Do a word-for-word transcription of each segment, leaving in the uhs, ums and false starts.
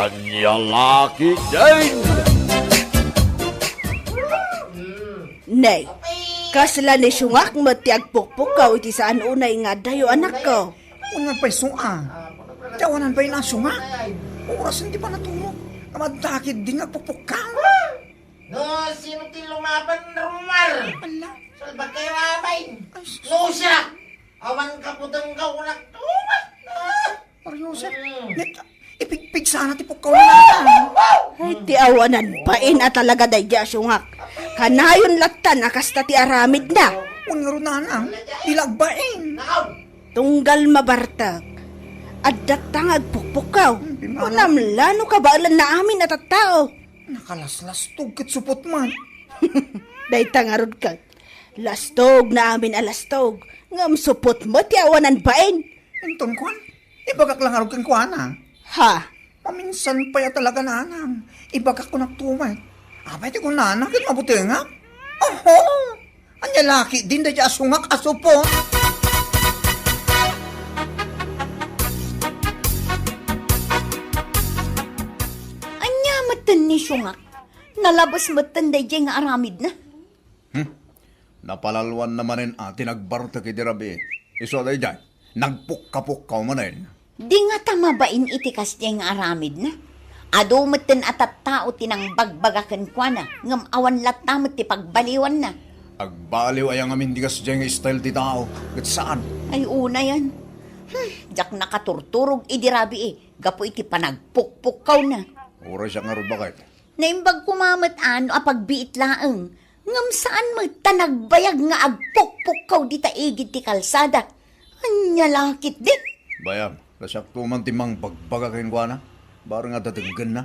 Ania la ketdin? Ne, kasla ni Siungak met ti agpukpukkaw iti saan unay nga addayo, anakko. Wen nga pay sua. Ti awanan pay na Siungak. Orasen ti panaturog. Ngem adda ketdin nga agpukpukkaw. No, sino ti lumaban, Romar? Ala. Salbag kayo, amay. Ay, sus. No, siya. Awan kaputeng ka, unak. Umat na. Mario Joseph, mm, net, ipigpig sana ti pukkaw ni Nanang. Ay, ti awanan bain a talaga daydi a Siungak. Kanayon latta a kasta ti aramidna. Wen ngarud, Nanang, di la agbain. Tunggal mabartek. Addatta nga agpukpukkaw. Hmm, di ma- Kunam la no kabaelanna amin a tattao. Nakalaslastog ket supot man. Dayta ngarud ket. Lastog na amin a lastog. Ngem supot met ti awanan bain. Inton kuan, ibagak la ngarud kenkuana. Ha? Maminsan pay a talaga, Nanang. Ibagak kunak tumet. Apay ti kunana ket mabutengak? Oho! Ania la ketdin daydi a Siungak a supot? Ania metten ni Siungak? Nalabes metten daydi nga aramidna? Hmm? Napalalwanna manen a ti nagbartek iti rabii. Isu a daydiay, nagpukkapukkaw manen. Di ngata mabain iti kasdiay nga aramidna. Adu metten a tattao ti nangbagbaga kenkuana, ngem awan latta met ti pagbaliwanna. Agbaliw aya ngamin ti kasdiay nga style ti tao, ket saan? Ay, unayen. Hmm, diak nakaturturog idi rabii, gapu iti panagpukpukkawna. Uray siak ngarud, baket. Naimbag koma met a no a pagbiit laeng, ngem saan met ta nagbayag nga agpukpukkaw dita igid ti kalsada. Ania la ketdi? Bayam, ta siakto man ti mangbagbaga kenkuana, bareng a denggenna.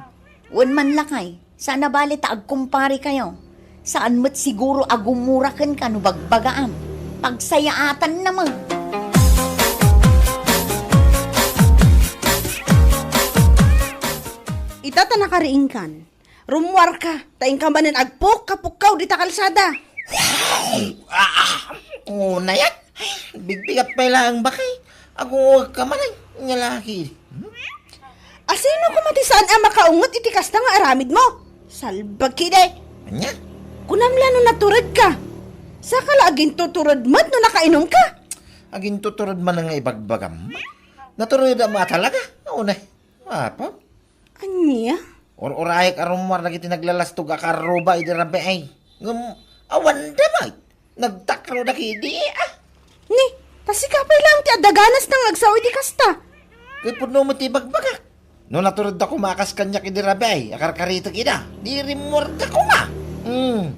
Wen man lakay, saan a bale ta agkumparekayo. Saan met siguro a gumura kenka no bagbagaam. Pagsayaatanna met. Ita ta nakariingkan. Rummuarka, ta inka manen agpukkapukkaw dita kalsada. Ah, ah, unayen. Bigbigat pay laeng, baket. Agungugka manen, ania la ketdi. Hmm? Asino koma ti saan a makaunget iti kasta nga aramidmo? Salbag ketdi. Ania? Kunam la no naturedka. Saka la agintutured met no nakainumka. Agintutured manen nga ibagbagam. Naturedam a talaga. Unayen. Apo? Ania? Ur-urayek a rummuar dagiti naglalastog a karruba idi rabii. Ngem awan da met. Nagtakroda ketdi, ah. Ni, ta sika pay laeng ti adda ganasna nga agsao idi kasta. Ket pudno met ti ibagbagak. No naturedda koma a kas kaniak idi rabii a karkaritek ida, di rimmuarda koma. Hmm.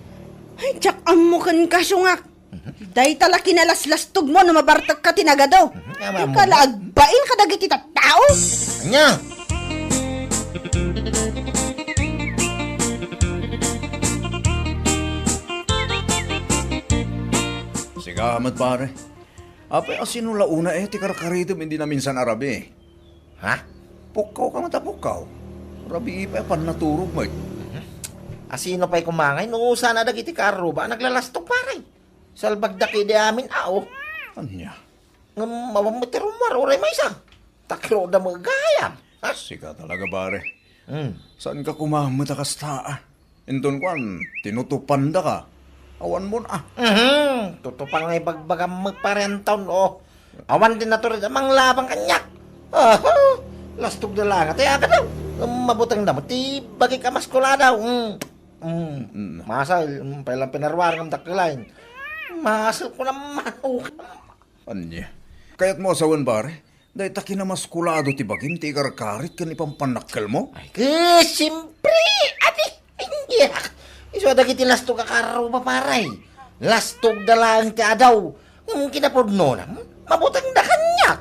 Ay, diak ammo kenka, Siungak. Dayta la kinalaslastogmo no mabartekka ti nagadu. Mhm, tama mo. Ika la agbain kadagiti tattao. Ania? Sika met, pare. Apay, asino la unay ti karkaritem idi naminsan a rabii? Ha? Pukkawka met a pukkaw. Rabii pay a pannaturog met. Mhm. Asino pay koma ngay no saan a dagiti kaarruba a naglalastog, pare? Salbagda ketdi amin, a, o. Ania? Ngem awan met ti rummuar, uray maysa. Takroda met gayam. Ha? Sika talaga, pare. Hmm. Saanka koma met a kasta, a? Inton kuan, tinutupandaka. Awan mon, a. Mhm. Tutupan nga ibagbagam met, pare Anton, o. Awan ti natured a manglabang kaniak. Aha! Lastogda laeng ti agadaw. Ngem mabutengda met ti bagik a maskuladaw. Mm. Mm. Mm. Masel, mm, pay lang pinaruar ngem dakkel laeng. Masel ko naman. Ania? Kayatmo a sawen, pare? Dayta kinamaskulado ti bagim ti ikarkarit ken ipampannakkelmo? Ay, ket, siempre, adi, ania? Isu a dagiti lastog a karruba, pare. Lastogda laeng ti adaw. Ngem kinapudnona, mabutengda kaniak.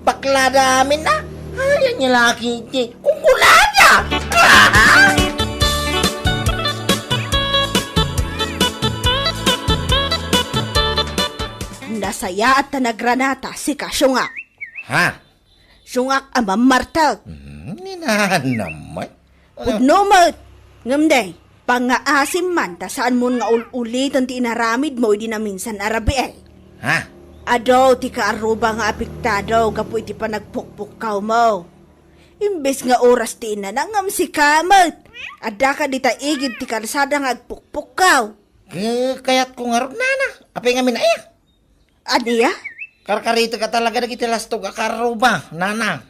Baklada amin a. Ay, ania la ketdi kunkunada. Nasayaat ta nagranata, sika, Siungak. Ha? Siungak a mammartek. Hmm, ni Nanang met. Pudno met. Ngem, day, pangngaasim man ta saanmon nga ul-uliten ti inaramidmo idi naminsan a rabii. Ha? Adu ti kaarruba nga apektado gapu iti panagpukpukkawmo. Imbes nga oras ti inana, ngem sika met. Adda ka dita igid ti kalsada nga agpukpukkaw. Ke-, kayatko ngarud, nana. Apay ngamin aya? Ania? Karkaritek a talaga dagiti lastog a karuba, nana.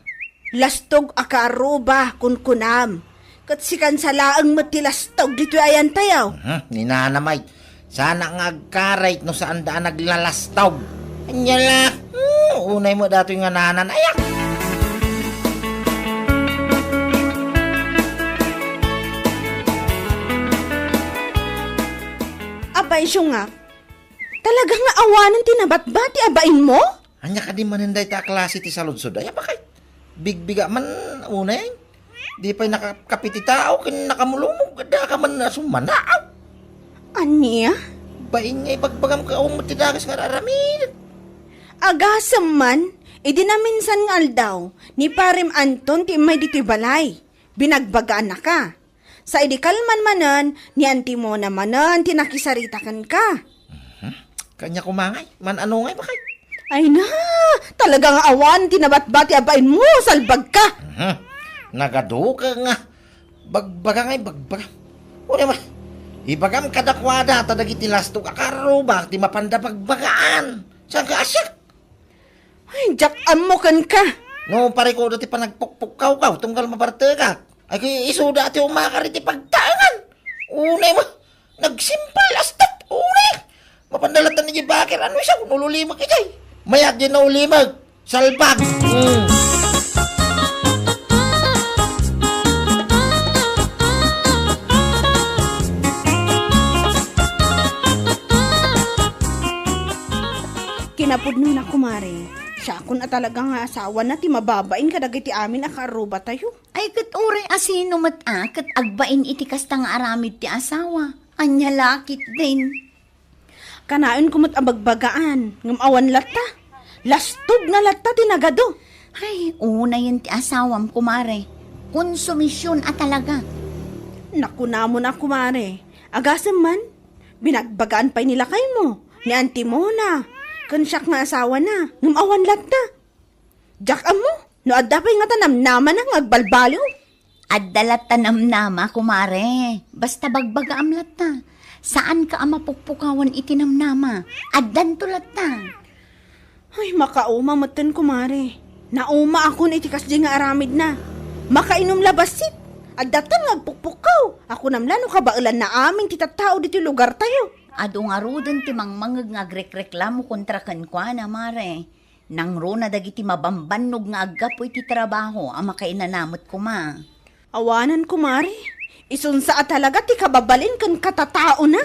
Lastog a karuba, kunkunam. Ket sikan sa laeng met ti lastog ditoy ayantayo. Mhm, ni nana met. Sana nga agkarayt no saanda a naglalastog. Ania la? Hmm, unay met datoy nga nanan. Ayak! Apay, siungak, talaga nga awanen ti nabatbati a bainmo? Ania kadi manen dayta a klase ti saludsod? Ay, apakay? Bigbiga man, unay. Di pay nakakapiti tao ken nakamulumog, adda ka man a summanaaw. Ania? Bain nga ibagbagam ket awan met ti dakes nga ar-aramid. Agasem man, idi naminsan nga aldaw, ni Parem Anton ti immay ditoy balay. Binagbagaannaka. Sa idi kalman manen, ni Antimona manen ti nakisarita kenka. Mhm. Kanya kumangay, man-anongay bakay? Ay na, talaga nga awan ti nabatbati a bainmo, salbagka. Mhm. Nagaduka nga. Bagbaga ngay, bagbaga. Una ma, ibagam kadakuada ta dagiti lastog a karuba ti mapanda bagbagaan. Saan ka asyak? Ay, diak ammo kenka. No, parikuda ti panagpukpukkaw ka, tunggal mabartekak. Ay, kay isuda ti umakar iti pagtaengan. Unay mo, nagsimpal, astat, unay. Mapanda latta ni Bakir, ano siya, kung ululimag ijay. Mayat din na ulimag. Salbag. Mm. Kinapudnona, kumare, siakon a talaga nga asawana ti mababain kadagiti amin a kaarrubatayo. Ay, ket uray a sino met a ket agbain iti kasta nga aramid ti asawa. Ania la ketdin? Kanaenko met a bagbagaan, ngem awan latta. Lastog na latta ti nagadu. Ay, unayen ti asawam, kumare. Konsumision a talaga. Nakunamon a, kumare. Agasem man, binagbagaan pay ni lakaymo, ni Auntie Mona, ken siak nga asawana, ngem awan latta. Diak ammo, no adda pay ngata namnamana nga agbalbaliw. Adda latta namnama, kumare. Basta bagbagaam latta. Saanka a mapukpukawan iti namnama. Addanto latta. Ay, makauma metten, kumare. Naumaakon iti kasdi nga aramidna. Makainom la bassit. Addaton nga agpukpukkaw. Akunam la no kabaelanna amin ti tattao ditoy lugartayo. Adu ngaruden ti mangmangeg nga agrekreklamo kontra kenkuana, mare. Nangruna dagiti mabambannog nga aggapu iti trabaho a makainana met koma. Awanen, kumare. Isunsa a talaga ti kababalin ken katataona.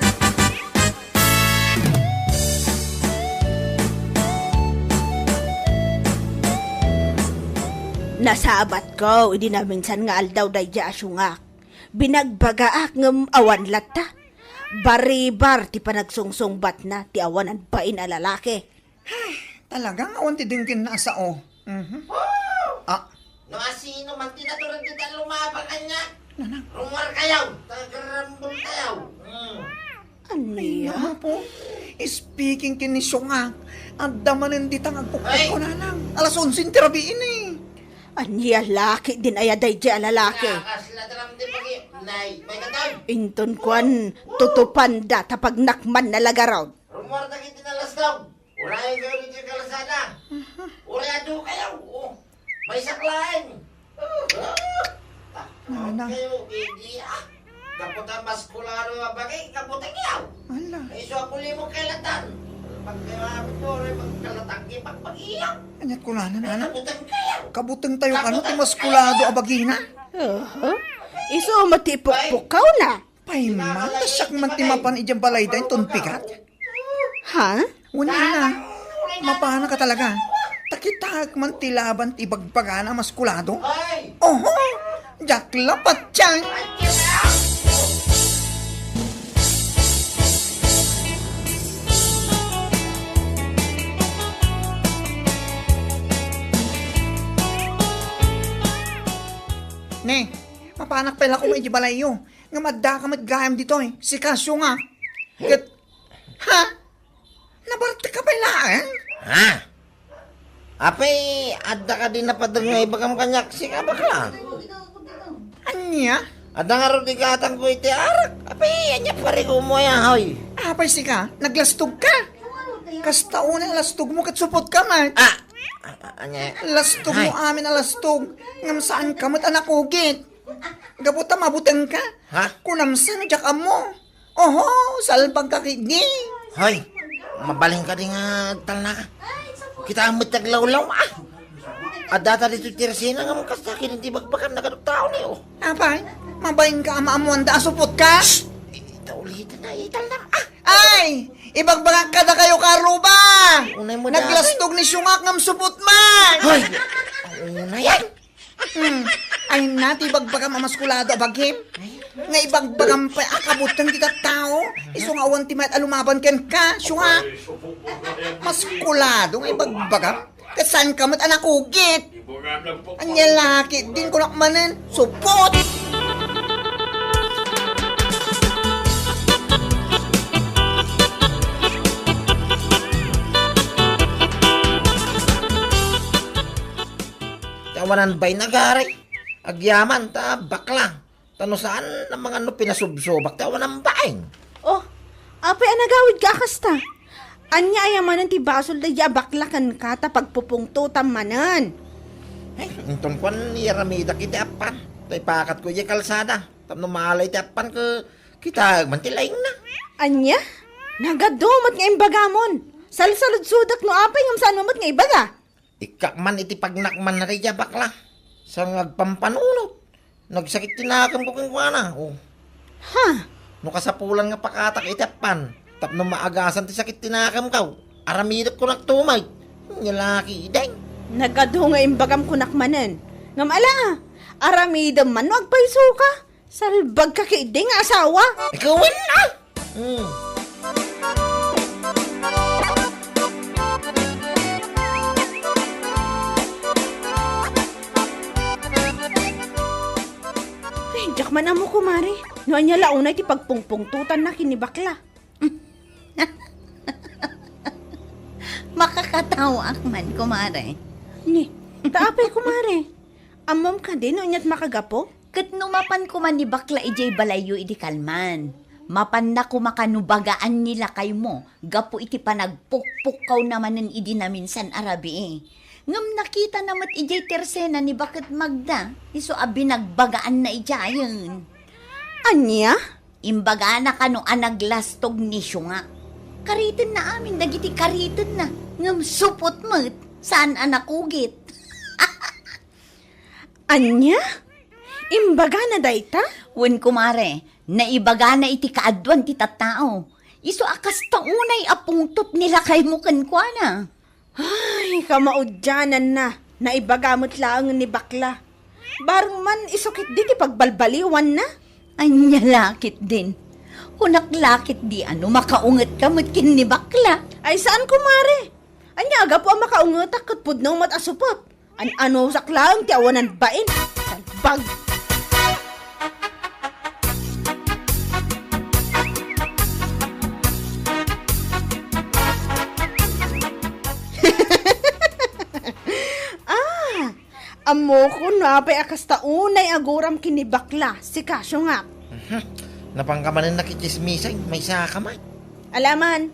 Nasabatko idi naminsan nga aldaw daydiay a siungak. Binagbagaak ngem awan latta. Baribar ti panagsungsungbatna ti awanan bain a lalaki. Ay, talaga nga awan ti denggenna a sao. Mhm. Ah. No asino man ti naturog dita lumaba kaniak. Nanang. Rummuar kayo, tagarambol kayo. Hmm. Ay, ania? Naku po. Speaking ken ni Siungak, adda manen dita nga agpukpukkaw, nanang. Alas onse ti rabii ni. Ania la ketdin aya daydiay a lalaki? Nakasla taram ti pagi-, nay, may katoy. Inton kuan, tutupanda ta pagnakmanna la garud. Rummuar dagiti nalastog. Uray kayo ditoy kalsada. Uray adu kayo. Oh. Maysak laeng. Nana. Kayo, idi, ah. Gapu ta maskularo nga bagi, gapu ta kayo. Ala. Isu a kulimog kay latan. Pagkayawag to, uray magkalatang ipagbagiyak. Anyat ko, nana, nana. Kabuteng kayo. Kabuteng tayo, kano ti maskulado a bagina? Aha. Isu met ti ipukpukkaw na. Paiman, ta siak man ti mapan idiay balayda inton pigat. Ha? Wen, ina, mapanaka talaga. Ta kitaek man ti laban ti ibagbagana a maskulado. Oho! Diak la patien! Ne, mapanak pay la koma idiay balayyo. Ngem addaka met gayam ditoy, sika, siungak. Ket, ha? Nabartek ka pay laeng? Ha? Apay, adda kadi napadag nga ibagam kaniak, sika bakla? Ania? Adda ngarud igatangko iti arak. Apay, ania parigomo aya, hoy? Apay sika, naglastog ka? Kasta unay a lastog mo ket supot ka met. Ah! Ah, ah, ania? Lastog mo Ay. amin a lastog, ngem saan ka met a nakugit. Gapu ta mabuteng ka. Ha? Kunam sa no diak ammo. Oho, salbag ka kidi. Hoy, mabalin ka di nga agtalna ka. Kita met aglawlaw, ah. Adda ta dito ti Rosina nga kasta kini ti bagbagam, nagadok tao ni, oh. Apay, mabalin ka a maammuan da a supot ka? Shh! Ita ulitin na, italna ka, ah. Ay! Ibagbagak kada kayo, Karuba! Unay mo Naglastog ni Siungak ngam supot man! Hoy! Ang una yan! Hmm. Ay na, ti ibagbagam a maskulado a bagim. Nga ibagbagam pay a kabuteng ti tattao. Isu nga awan ti mayat a lumaban kenka, Siungak. Maskulado nga ibagbagam. Ket saan ka met a nakugit? Ania la ketdin kunak manen, supot! Ti awanan bay nagaray. Agyaman ta bakla. Ta no saan a mangan no pinasubsobak ti awanan baing. Oh, apay a nagawid ka a kasta? Ania aya manen ti basol daydi a bakla kenka ta pagpupungtotam manen? Ay, inton kuan, iyaramidak iti appan. Ta ipakatko idiay kalsada. Tapno maalay ti appan ket kitaek man ti laingna. Ania? Nagadu met nga imbagamon. Salsaludsodak no apay ngem saan mo met nga ibaga. Ikkak man iti pagnakman na daydiay a bakla. Sa nga agpampanunot, nagsakit ti nakemko kenkuana. Oh. Ha? No kasapulan nga pakatak iti appan, tapno maagasan ti sakit ti nakemko, aramidek ko naktumay. Nia la ketdin. Nagadu nga imbagam kunak manen. Ngem ala, aramidem man no agpayso ka. Salbag ka ketdi nga asawa. Ikaw, ah! Hmm. Ay, diak man ammo, kumare. No ania la unay ti pagpungpungtotanna ken ni bakla. Makakatawaak man, kumare. Ni, ta apay, kumare? Ammom kadi no aniat makagapu? Ket no mapan koma ni bakla idiay balayyo idi kalman, mapanna koma kano bagaan ni lakaymo gapu iti panagpukpukkawna manen idi naminsan a rabii. Ngem nakitana met idiay ti Rosina ni Baket Magda, isu a binagbagaanna idiayen. Ania? Imbagana kano a naglastog ni Siunga. Karitenna amin dagiti karitenna, ngem supot met, saan a nakugit. Ania? Imbagana dayta? Wen, kumare, naibagana iti kaaduan ti tattao. Isu a kasta unay a pungtot ni lakaymo kenkuana. Ay, kamaudiananna, naibaga met laeng ni bakla. Bareng man isu ketdi ti pagbalbaliwanna. Ania la ketdin? Kunak la ketdi a no makaungetka met ken ni bakla. Ay, saan, kumare. Ania a gapu a makaungetak ket pudno met a supot? An-anusak laeng ti awanan bain. Salbag! Ah! Ammokon no apay a kasta unay a guram ken ni bakla, sika, Siungak. Mhm. Napanka manen nakitsismisan, maysa ka man. Alaman,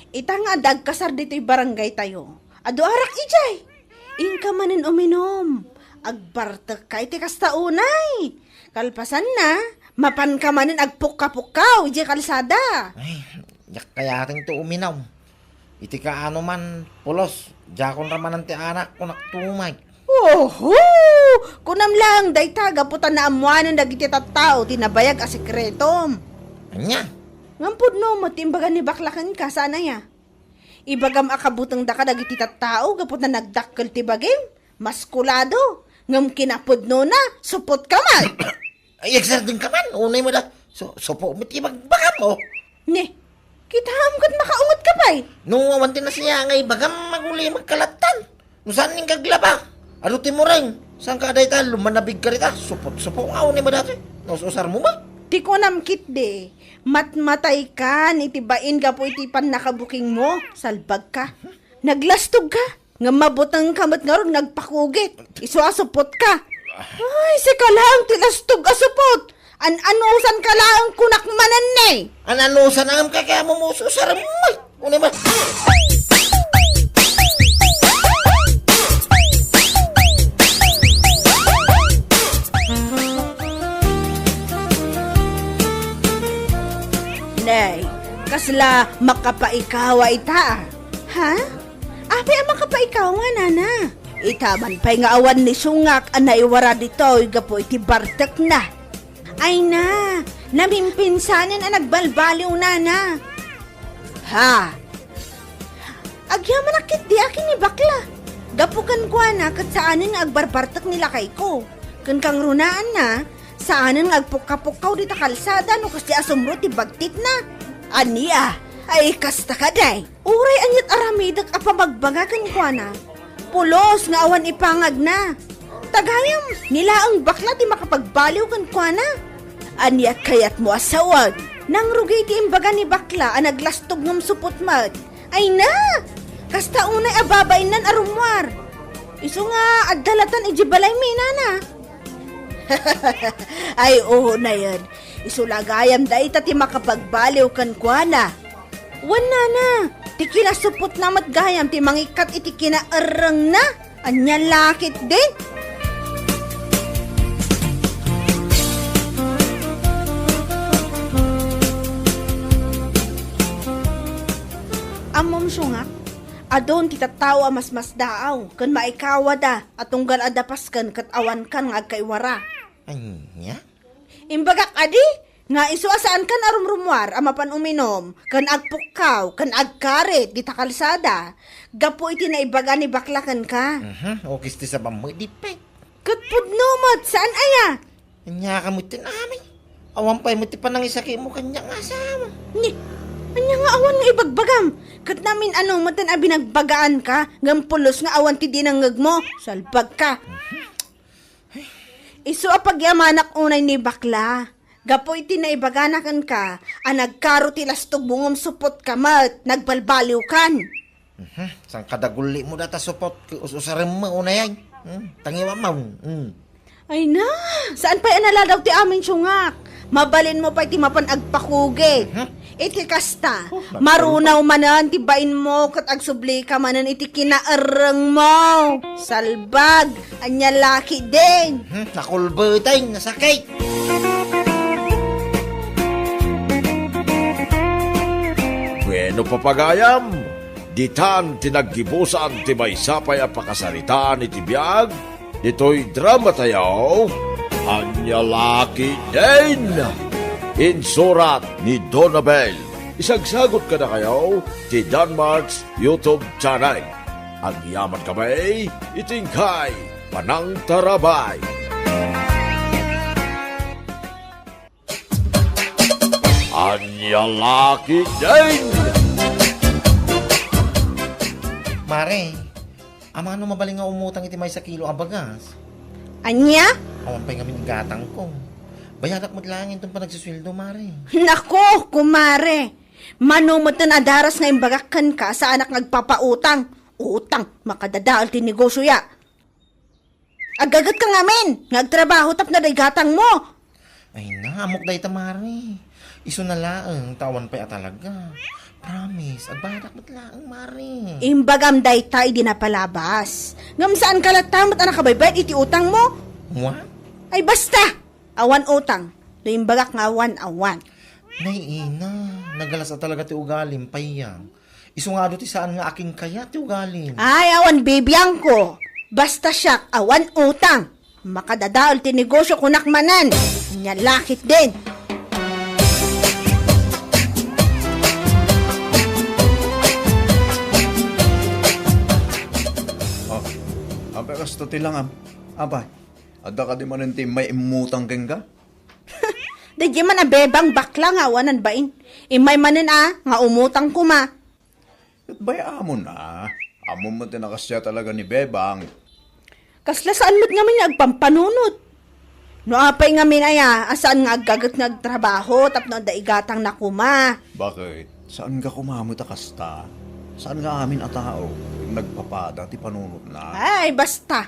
ita nga adda agkasar ditoy barangaytayo, adu arak idiay. Inka manen uminom. Agbartekka iti kasta unay. Kalpasanna, mapanka manen agpukka-pukkaw idiay kalsada. Ay, diak kayatengto uminom. Iti kaano man, pulos, diakon ramanan ti anakko, naktumay. Oho! Kunam laeng dayta gapu ta naammoanen dagiti tattao ti nabayag a sekretom. Ania? Ngem pudno met ti imbaga ni bakla kenka, saan aya? Ibagam a kabutengdaka dagiti tattao gapu ta nagdakkel ti bagim, maskulado, ngem kinapudnona, supot ka man. Ay, agsardeng ka man, unay mo da. Su-, supo met ti bagbagam, oh. Ne, kitaem ket makaunget ka pay. No, awan ti nasiya nga ibagam, aguli magkalattan. No saan ning kaglaba? Adu ti mureng. Saan ka dayta? Lumanabig ka dita. Supot-supo nga, unay mo dati. Naus-usar mo ba? Ti kunam ketdi, matmatay kan iti bain gapu iti pannakabuking mo. Salbag ka. Naglastog ka. Ngem mabutengka met ngarud nga agpakugit. Isu a supotka. Ay, sika laeng ti lastog a supot. An-anusanka laeng kunak manen ne. An-anusan a ngem kay kaya mo mususarem mo. Una man. Nay, kasla makapaikawa ita. Ha? Apay a makapaikawa, nana? Ita man pay nga awan ni sungak a naiwara ditoy gapu iti bartekna. Ay na, namimpinsanen a nagbalbaliw, nana. Ha? Agyamanak ketdi a ken ni bakla. Gapu kenkuana ket saanen nga agbarbartek ni lakayko. Ken kangrunaanna, saanen nga agpukkapukkaw dita kalsada no kasdi a sumro ti bagtitna. Ania? Ay, kasta kadi. Uray ania't aramidek a pamagbaga kenkuana, pulos nga awan ipangagna. Ta gayam, ni laeng bakla ti makapagbaliw kenkuana. Ania kayatmo a sawag? Nangrugi ti imbaga ni bakla a naglastog ngem supot met. Ay na! Kasta unay a babainnan a rummuar. Isu nga adda latan idiay balaymi, nana. Ay, unayen. Isu la gayam dayta ti makapagbaliw kenkuana. Wen, nana, ti kinasupotna met gayam ti mangikkat iti kinaerrengna. Ania la ketdin? Ammom, sungak, adun ti tattao a masmasdaaw ken maikawada a tunggal adda pasken ket awankan nga agkaiwara. Ania? Imbagak kadi nga isu a saankan a rumrummuar a mapan uminum ken agpukkaw ken agkarit dita kalsada gapu iti naibaga ni bakla kenka. Mhm, ukis ti sabam met, di pay. Ket pudno met, saan aya? Ania ka met ti amin? Awan pay met ti panangisakimo kaniak nga asawa. Ni, ania nga awan nga ibagbagam? Ket namin-ano met a binagbagaanka, ngem pulos nga awan ti dinengngegmo. Salbagka. Mhm. Isu a pagyamanak unay ni bakla. Gapu iti naibagana kenka a nagkaro ti lastogmo ngem supotka met, nagbalbaliwkan. Mhm. Saan ka dagulimo data supot? Us-usarem mo unay ay. Hmm? Tangiwam mo. Hmm. Ay na, saan pay a naladaw ti amin sungak? Mabalinmo pay ti mapan agpakugit. Mhm. Iti kasta, oh, nagkulba. Marunaw manen ti bainmo ket agsublika manen iti kinaerrengmo. Salbag, ania la ketdin? Hmm, nakulbeteng, nasakit. Bueno, papagayam, ditan ti naggibusan ti maysa pay a pakasaritaan iti biag ditoy drama tayo, Ania la ketdin? Insurat ni Donabel. Isagsagot kadakayo ti Danmart's YouTube channel. Agyaman kami iti inkay panangtarabay. Ania la ketdin? Mare, amano mabalin nga umutang iti maysa kilo a bagas? Ania? Awan pay ngamin igatangko. Bayadak met laeng inton panagsusueldo, mare. Nako, kumare. Mano metten a daras nga imbagak kenka, saanak nga agpapautang. Utang, makadadael ti negosyo ya. Aggagetka ngamin nga agtrabaho tapno adda igatangmo. Ay na, ammok dayta, mare. Isu na laeng, ta awan pay a talaga. Promise, agbayadak met laeng, mare. Imbagam dayta idi napalabas. Ngem saanka latta met a nakabaybayad iti utangmo? Wa? Ay basta! Awan utang. No imbagak nga awan, awan. Nay, ina, nagalas a talaga ti ugalim, payag. Isu nga adu ti saan nga akin kayat ti ugalim. Ay, awan bibiangko. Basta siak, awan utang. Makadadael ti negosyo kunak manen. Ania la ketdin. Oh, apay kasta ti langam? Apay, adda kadi manen ti immay immutang kenka? Daydiay man a bebang bakla nga awanan bain. Immay manen a, nga umutang koma. Ket bay-amon a, ammom met ti nakasia talaga ni bebang. Kasla saan met ngamin nga agpampanunot? No apay ngamin aya, a saan nga aggaget nga agtrabaho tapno adda igatangna koma. Bakit? Saanka koma met a kasta? Saan nga amin a tao nagpapada ti panunotna? Ay, basta!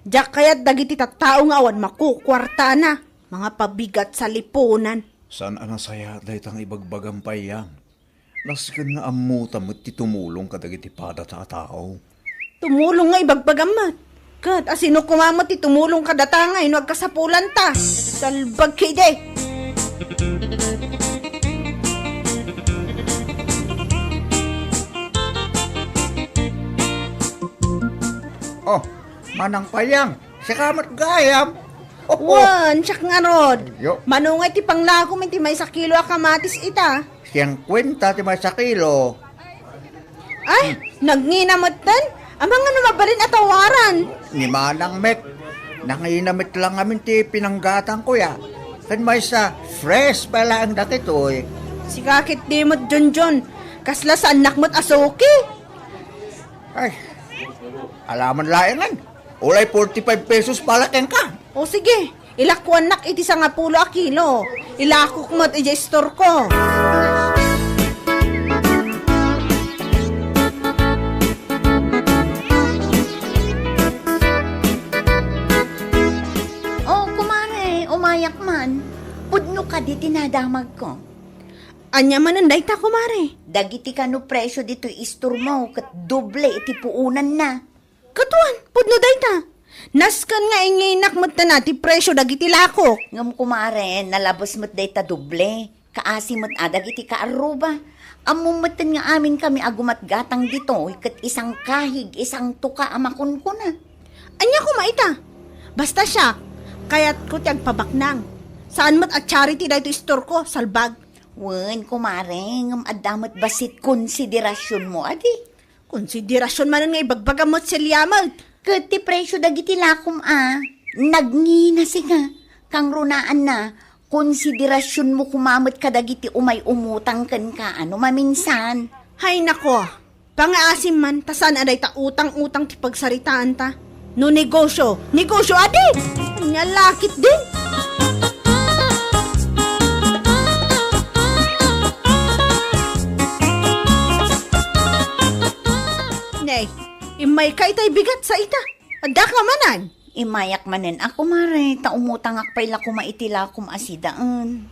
Diak kayat dagiti tattao nga awan makukuartana, mga pabigat sa lipunan. Saan a nasayaat dayta nga ibagbagam, Payang? Nasken nga ammota met ti tumulong kadagiti padata a tao. Tumulong nga ibagbagam met. Ket asino koma met ti tumulong kadata nga no agkasapulanta? Salbag kidi! Oh, Manang Payang, sika met gayam. Wen, siak ngarud. Yo. Mano nga iti panglakom iti maysa kilo a kamatis ita? Singkuenta ti maysa kilo. Ay, nagngina metten? Amangan no mabalin a tawaran. Ni Manang met, nangina met lang amin ti pinanggatangko ya. Ken maysa, fresh pa laeng dagitoy. Sika ketdi met, Junjun. Kasla saannak met a suki. Ay, alaman laengen. Ulay forty-five pesos pala kenka. O sige, ilakuannak iti sangapulo a kilo. Ilakok met iti istorko. Oh, kumare, umayak man. Pudno kadi ti nadamagko. Ania manen dayta, kumare? Dagiti kano presio ditoy istormo ket doble iti puonanna. Katuan, pudno dayta. Nasken nga inginak metten a ti presio dagiti lakok. Ngem kumare, nalabes met dayta doble. Kaasi met a dagiti kaarruba. Ammom metten nga amin kami a gumatgatang ditoy ket isangkahig, isangtuka a makunkuna. Ania koma ita? Basta siak, kayatko ti agpabaknang. Saan met a charity daytoy istorko, salbag. Wen, kumare, ngem adda met bassit konsiderasionmo, adi? Konsiderasion manen nga ibagbagam met, Celia, met. Ket ti presio dagiti lakom a nagngina sika, kangrunaanna, konsiderasionmo koma met kadagiti umay umutang kenka a no maminsan. Hay nako, pangaasim man, ta saan a dayta utang-utang ti pagsaritaanta. No negosio, negosio adi! Ania la ketdin? Nay, immayka itay bigat sa ita. Addaka manen? Immayak manen a, kumare, ta umutangak pay la koma iti lakom a sidaen.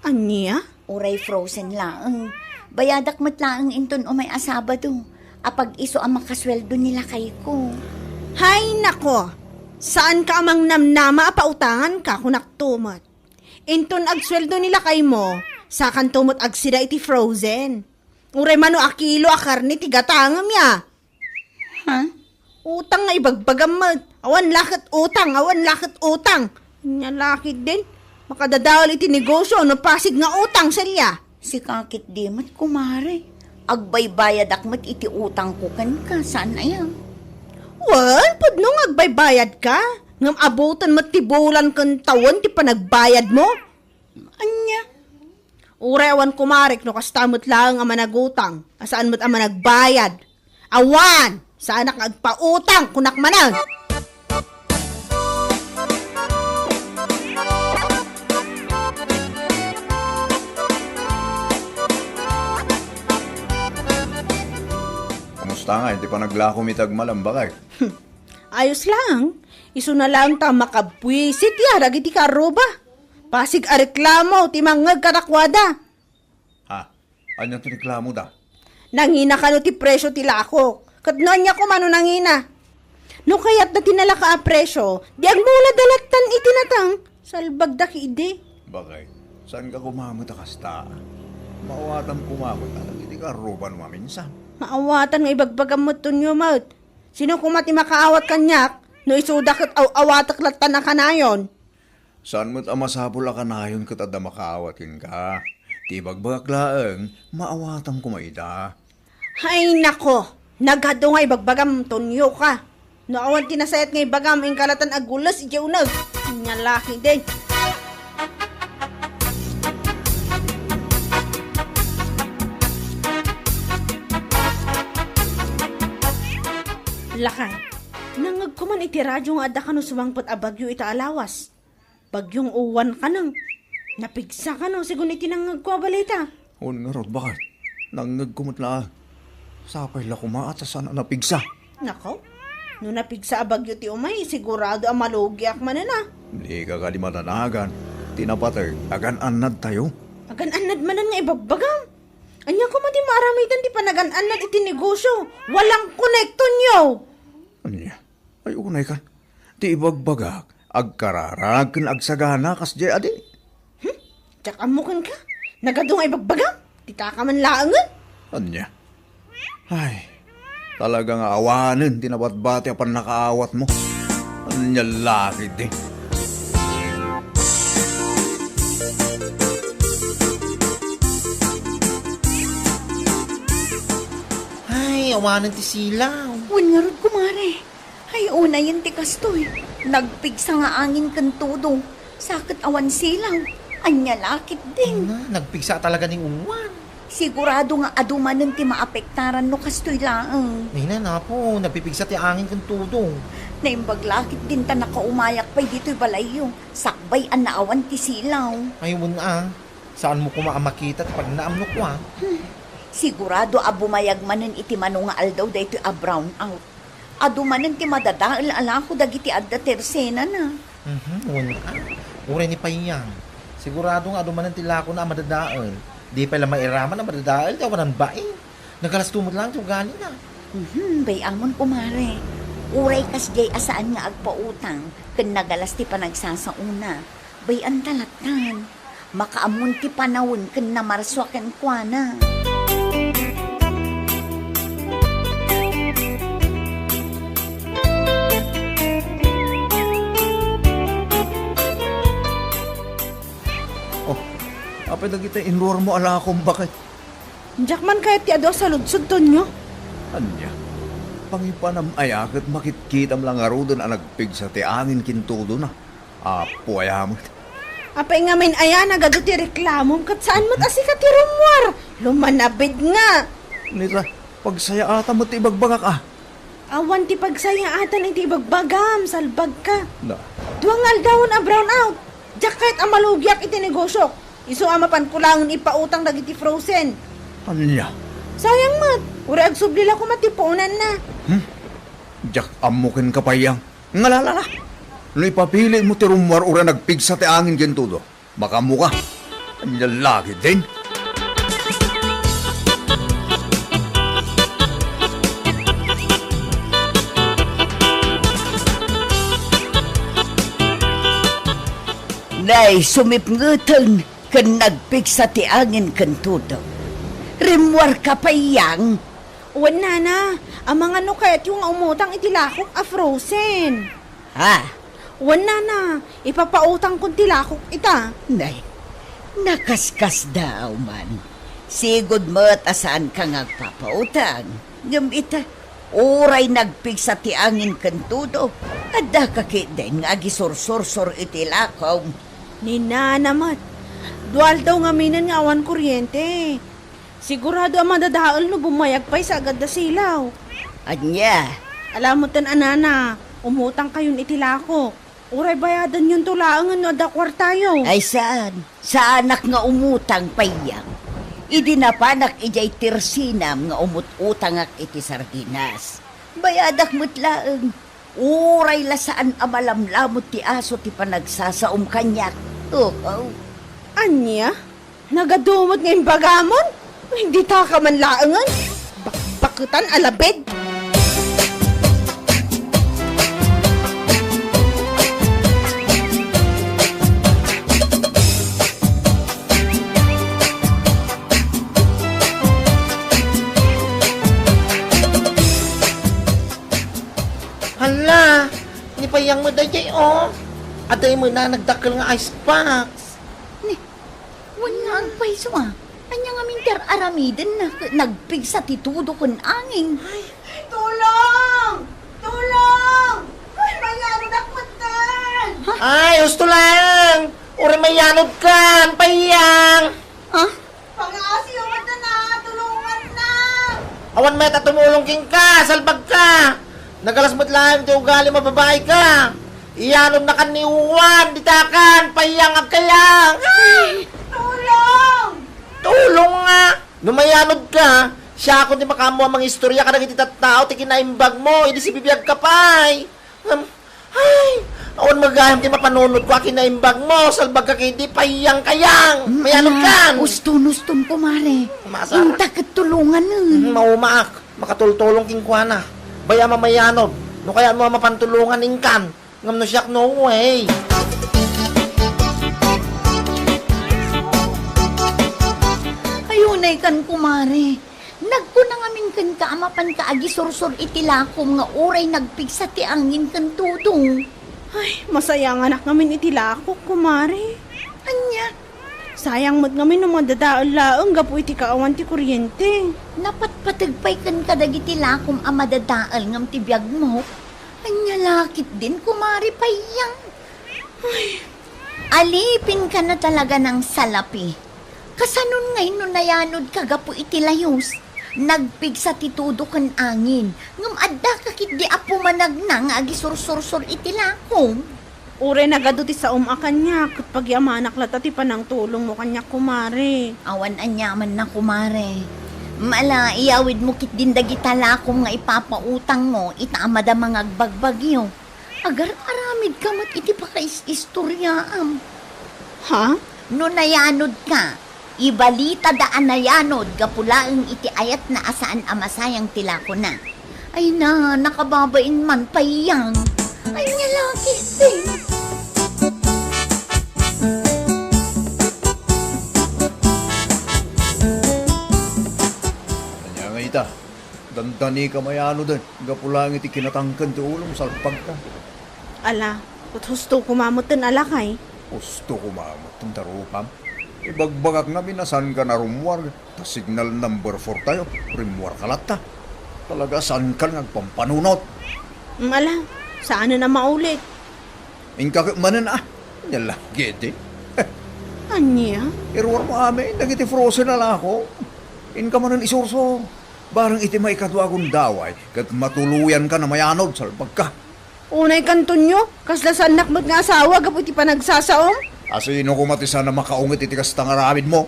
Ania? Uray frozen laeng. Bayadak met laeng inton umay a Sabado. Apag-isu a makasueldo ni lakayko. Hay nako! Saanka a mangnamnama a pautanganka, kunakto met. Inton agsueldo ni lakaymo, sakanto met agsida iti frozen. Uray mano a kilo a karne ti gatangem ya. Ha? Utang nga ibagbagam met. Awan la ket utang, awan la ket utang. Ania la ketdin? Makadadael iti negosio no pasig nga utang, Celia. Sika ketdi met, kumare. Agbaybayadak met iti utangko kenka, saan aya? Wen, pudno nga agbaybayadka. Ngem abuten met ti bulan ken tawen ti panagbayadmo. Ania? Uray awan kumarek no kasta met laeng a managutang, a saan met a managbayad. Awan! Saanak nga agpautang, kunak manen! Kumusta nga iti panaglakom iti agmalem, bakay? Ayos laeng. Isuna laeng ta makabwisit ya dagiti kaarruba. Pasig a reklamo ti mangngeg kadakuada. Ha? Ania ti reklamoda? Nangina kano ti presio ti lakok. Ket no ania koma no nangina? No kayatda ti nalaka a presio, di agmulada lattan iti natang. Salbagda ketdi. Bakay, saanka koma met a kasta? Maawatam koma met a dagiti kaarruba no maminsan. Maawatan nga ibagbagam met, Tonyo, met. Sino koma ti makaawat kaniak no isuda ket aw-awatek lattan a kanayon? Saan met a masapul a kanayon ket adda makaawat kenka. Ti ibagbagak laeng, maawatam koma ida. Hay nako, nagadu nga ibagbagam, Tonyo ka. No awan ti nasayaat nga ibagam, inka lattan a gules iti uneg. Ania la ketdin. Lakay, nangngegko man iti radio nga adda kano sumangpet a bagyo ita a lawas. Bagyong Uwan kanang napigsa kano, sigun iti nangngegko a balita. Wen ngarud, bakay? Nangngegko met la. Sapay la koma ta saan a napigsa. Nako, no napigsa a bagyo ti umay, sigurado a malugiak manen a. Dika kadi madanagan. Ti napateg, agan-annadtayo. Agan-annad manen nga ibagbagam. Ania koma ti maaramidan ti panagan-annad iti negosyo? Walang konektonyo! Ania? Ay, unay kan. Ti ibagbagak, agkararag ken agsagana kasdiay adi. Hmm? Diak ammo kenka? Nagadu nga ibagbagam? Ti taka man laengen? Ania? Ay, talaga nga awanen ti nabatbati a pannakaawatmo. Ania la ketdi? Ay, awanen ti silaw. Wen ngarud, kumare. Ay, unayen ti kastoy. Nagpigsa nga angin ken todo. Sa ket awan silaw. Ania la ketdin? Na, nagpigsa talaga ni Uwan. Sigurado nga adu manen ti maapektaran no kastoy laeng. Nina, napo, nagpipigsa ti angin ken todo. Naimbag la ketdin ta nakaumayak pay ditoy balayyo. Sakbay a naawan ti silaw. Ay, wen a. Saanmo koma a makita ti pagnaam no kua? Hmm. Sigurado a bumayag manen iti mano nga aldaw daytoy a brownout. Adu manen ti madadael a lako dagiti adda tersenana. Mhm, wen a. Uray ni Payang. Sigurado nga adu manen ti lakona a madadael. Di pay la mairaman a madadael ti awanan bain. Nagalasto met laeng ti ugalina. Mhm, bay-amon, kumare. Uray kasdiay a saan nga agpautang, ken nagalas ti panagsasaona. Bay-an ta lattan. Makaammon ti panawen ken namarsua kenkuana. Oh, apay dagiti inruarmo a lakom, baket? Diak man kayat ti adu a saludsod, Tonyo. Ania? Pangipanam aya ket makitkitam la ngaruden a nagpigsa ti angin ken todona? Apo aya met. Apay ngamin aya nagadu ti reklamom ket saan met a sika ti rummuar? Lumanabid nga. Nita, pagsayaatan met ti ibagbagak a. Awan ti pagsayaatan iti ibagbagam, salbagka. Na. Dua nga aldawen a brownout. Diak kayat a malugiak iti negosiok. Isu a mapanko laengen ipautang dagiti frozen. Ania? Sayang met. Uray agsubli la koma ti puonanna. Hmm? Diak ammo kenka, Payang. Ngalala la. No ipapilitmo ti rummuar uray nagpigsa ti angin ken todo, makaammoka. Ania la ketdin? Nay, sumipngeten ken nagpigsa ti angin ken todo. Rimmuarka, Payang? Wen, Nana, amangan no kayatyo nga umutang iti lakok a frozen. Ha? Wen, Nana, ipapautangkon ti lakok ita. Nay, nakaskasdaaw man. Sigud met a saanka nga agpapautang. Ngem ita, uray nagpigsa ti angin ken todo, addaka ketdin nga agisursursor iti lakom. Ni Nana met, dua aldaw ngaminen nga awan kuryente. Sigurado a madadael no bumayag pay sa agad da silaw. Ania? Alamuten a, Nana, umutangkayon iti lakok. Uray bayadanyonto laengen no adda kuartayo. Ay saan. Saanak nga umutang, Payang. Idi napanak idiay tersenam nga umut-utangak iti sardinas. Bayadak met laeng. Uray la saan a malamlamut ti aso ti panagsasaom kaniak. Oho. Ania? Nagadu met nga imbagamon? Dita ka man laengen? Bakbaketan a labid! Hala, ni Payang met daydiay, oh. Adda met nagdakkel nga ice box. Ni, wen nga agpayso, ah. Ania ngamin ti ar-aramidenna ket nagpigsa ti todo ken angin? Ay. Tulong! Tulong! Ay, mayanudak metten! Ha? Ay, husto lang! Uray mayanudkan, Payang! Ha? Pangaasiyo met na, tulungan na! Awan met a tumulong kenka, salbagka! Nagalas met laeng ti ugalim a babaika! Iyanodnakan ni Juan, ditakan, Payang, agkayang! Tulong! Tulong nga! No mayanod ka, siakon ti makaammo a mangistorya kadagiti tattao ti kinaimbag mo, idi sibibiag ka pay. Ngem, ay, awan met gayam ti mapanunot ko a kinaimbag mo, salbag ka kidi, payang-kayang. Mm, mayanod kan. Uston-uston, kumare. Masa? Inta ket tulonganen. Mm, maumaak. Makatultulong kenkuana. Bay-a mamayanod. No kayatmo a mapantulongan, inkan. Ngem no siak, no way. Ay, unay kan, kumare. Nagkuna ngamin kenka a mapanka agisursor iti lakom nga uray nagpigsa ti angin ken tudong. Ay, masayanganak ngamin iti lakok, kumare. Ania? Sayang met ngamin no madadael laeng gapu iti kaawan ti kuryente. Napatpateg pay kenka dagiti lakom a madadael ngem ti biagmo. Ania la ketdin, kumare, payang. Ay. Alipin ka na talaga nang salapi. Kasanon ngay no nayanod ka gapu iti layos? Nagpigsa ti tudo ken angin, ngem adda ka ketdi a pumanagna nga agisursursor iti lakom. Uray nagadu ti saom a kaniak, ket pagyamanak latta ti panangtulongmo kaniak, kumare. Awan aniamanna, kumare. Mala, iyawidmo ketdin dagita lakom nga ipapautangmo ita a madama nga agbagbagio. Agar-aramidka met iti pakais-istoriaam. Ha? No nayanodka, ibalitada a nayanod gapu laeng iti ayatna a saan a masayang ti lakona. Ay na, nakababain man, payang. Ay, nia la ketdin. Ania ngay ita? Dandani ka mayanoden, gapu laeng iti kinatangken ti ulom, salpagka. Ala, ket husto koma metten a lakay. Husto koma metten ta rupam. Ibagbagak ngamin a saanka narummuar, ta signal number four tayo, rimmuarka latta. Talaga, saankan nga agpampanunot. Mm, ala, saanen a maulit. Inka ket manen, ah. Nia la ketdi. Ania? Iruarmo amin dagiti frozen a lako. Inka manen isursor. Bareng iti maikadua a gundaway, ket matuloyanka a mayanod, salbagka. Unay kanto, Tonyo, kasla saannak met nga asawa gapu iti panagsasaom? A sino koma ti saan a makaungit iti kasta nga aramidmo?